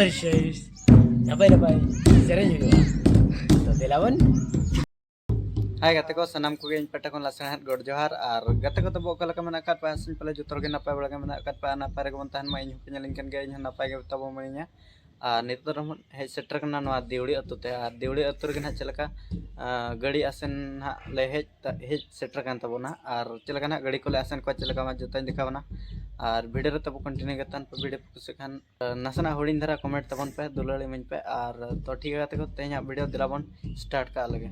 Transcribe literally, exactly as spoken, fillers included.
ᱱᱟᱯᱟᱭ ᱱᱟᱯᱟᱭ ᱥᱮᱨᱮᱧ ᱦᱩᱭᱩᱜᱼᱟ᱾ ᱛᱚ ᱫᱮᱞᱟ ᱵᱚᱱ᱾ ᱦᱟᱭ ᱜᱟᱛᱮ ᱠᱚ, ᱥᱟᱱᱟᱢ ᱠᱚᱜᱮ ᱤᱧ ᱯᱟᱦᱴᱟ ᱠᱷᱚᱱ ᱞᱟᱥᱮᱬᱦᱮᱫ ᱜᱚᱰ ᱡᱚᱦᱟᱨ᱾ ᱟᱨ ᱜᱟᱛᱮ ᱠᱚ ᱛᱟᱵᱚ ᱚᱠᱟ ᱞᱮᱠᱟ ᱢᱮᱱᱟᱜ ᱟᱠᱟᱫ ᱯᱮᱭᱟ? ᱟᱥᱟᱧ ᱯᱟᱞᱮ ᱡᱚᱛᱚ ᱨᱮᱜᱮ ᱱᱟᱯᱟᱭ ᱵᱟᱲᱟ ᱜᱮ ᱢᱮᱱᱟᱜ ᱟᱠᱟᱫ ᱯᱮᱭᱟ᱾ ᱟᱨ ᱱᱟᱯᱟᱭ ᱨᱮᱜᱮ ᱵᱚᱱ ᱛᱟᱦᱮᱱ ᱢᱟ᱾ ᱤᱧ ᱦᱚᱸᱯᱮ ᱧᱮᱞᱤᱧ ᱠᱟᱱ ᱜᱮᱭᱟ, ᱤᱧ ᱦᱚᱸ ᱱᱟᱯᱟᱭ ᱜᱮ ᱛᱟᱵᱚ ᱢᱤᱱᱟᱹᱧᱟ᱾ ᱟᱨ ᱱᱤᱛᱚᱜ ᱫᱚ ᱦᱮᱡ ᱥᱮᱴᱮᱨ ᱠᱟᱱᱟ ᱱᱚᱣᱟ ᱫᱤᱣᱲᱤ ᱟᱹᱛᱩ ᱛᱮ᱾ ᱟᱨ ᱫᱤᱣᱲᱤ ᱟᱹᱛᱩ ᱨᱮᱜᱮ ᱱᱟᱦᱟᱜ ᱪᱮᱫ ᱞᱮᱠᱟ, ᱟᱸ, ᱜᱟᱹᱰᱤ ᱟᱥᱮᱱ ᱱᱟᱦᱟᱜ ᱞᱮ ᱦᱮᱡ ᱦᱮᱡ ᱥᱮᱴᱮᱨ ᱠᱟᱱ ᱛᱟᱵᱚᱱᱟ᱾ ᱟᱨ ᱪᱮᱫ ᱞᱮᱠᱟ ᱱᱟᱦᱟᱜ ᱜᱟᱹᱰᱤ ᱠᱚᱞᱮ ᱟᱥᱮᱱ ᱠᱚᱣᱟ, ᱪᱮᱫ ᱞᱮᱠᱟ ᱢᱟ ᱡᱚᱛᱚᱧ ᱫᱮᱠᱷᱟᱣ ᱵᱚᱱᱟ᱾ ᱟᱨ ᱵᱷᱤᱰᱤᱭᱳ ᱨᱮ ᱛᱟᱵᱚ ᱠᱚᱱᱴᱤᱱᱤᱭᱩ ᱜᱮ ᱛᱟᱦᱮᱱ ᱯᱮ᱾ ᱵᱷᱤᱰᱤᱭᱳ ᱯᱮ ᱠᱩᱥᱤᱭᱟᱜ ᱠᱷᱟᱱ, ᱟᱸ, ᱱᱟᱥᱮᱱᱟᱜ ᱦᱩᱰᱤᱧ ᱫᱷᱟᱨᱟ ᱠᱚᱢᱮᱱᱴ ᱛᱟᱵᱚᱱ ᱯᱮ, ᱫᱩᱞᱟᱹᱲ ᱤᱢᱟᱹᱧ ᱯᱮ᱾ ᱟᱨ ᱛᱚ ᱴᱷᱤᱠ ᱜᱮᱭᱟ ᱜᱟᱛᱮ ᱠᱚ, ᱛᱮᱦᱮᱧᱟᱜ ᱵᱷᱤᱰᱤᱭᱳ ᱫᱮᱞᱟ ᱵᱚᱱ ᱥᱴᱟᱨᱴ ᱠᱟᱜ ᱞᱮᱜᱮ᱾